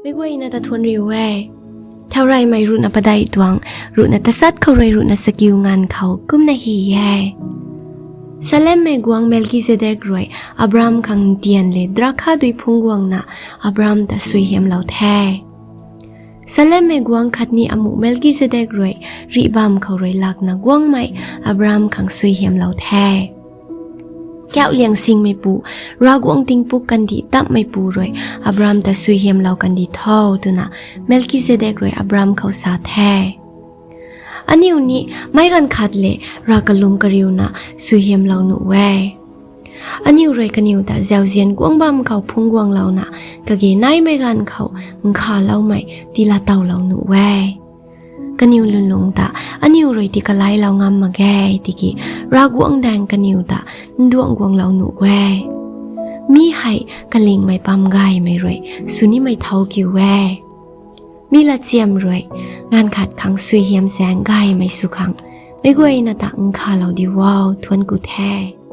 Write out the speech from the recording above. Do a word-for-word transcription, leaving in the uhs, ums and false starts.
Meic guayna ta thuanc riu e. Thaureymei ruhna padeih tuang, ruhna tachat khou rui ruhna sakiu nganv khou kumna hy e. Salemmei guangc Melkizedek rui Abram khang ntian le drakha dui phungc guangna Abram ta suaihiamlou the. Salemmei guangc khatni amuh Melkizedek rui rih bamv khou rui lakna guangmei Abram khang suaihiamlou the. Kauhliang singmeipu, Ravguangc tingpuk kandih tapmeipu rui Abram ta suaihiamlou kandi tho, twna Melkizedek rui Abram khou sa the. Aniu ni meic ganv khat le rav kalum kariuna suaihiamlou nuh e. Aniu rui kaniw ta zauzian guangc bamv khou phungc guanglouna kage naimei ganv khou nkhaloumei tiilatowlou nuh e. Kaniw lwnlung ta aniu rui tii kalailou ngam mak ge tiki Ravguangc daeng kaniw ta nduangc guanglou nuh e. Mi hei kalingmei pam gaymei rui swnimei thau kiu e. Mi latchiam rui ganv khat khang suaihiam zaeng gaymei sw khang meic guayna ta nkhalou di o, thuanc ku the.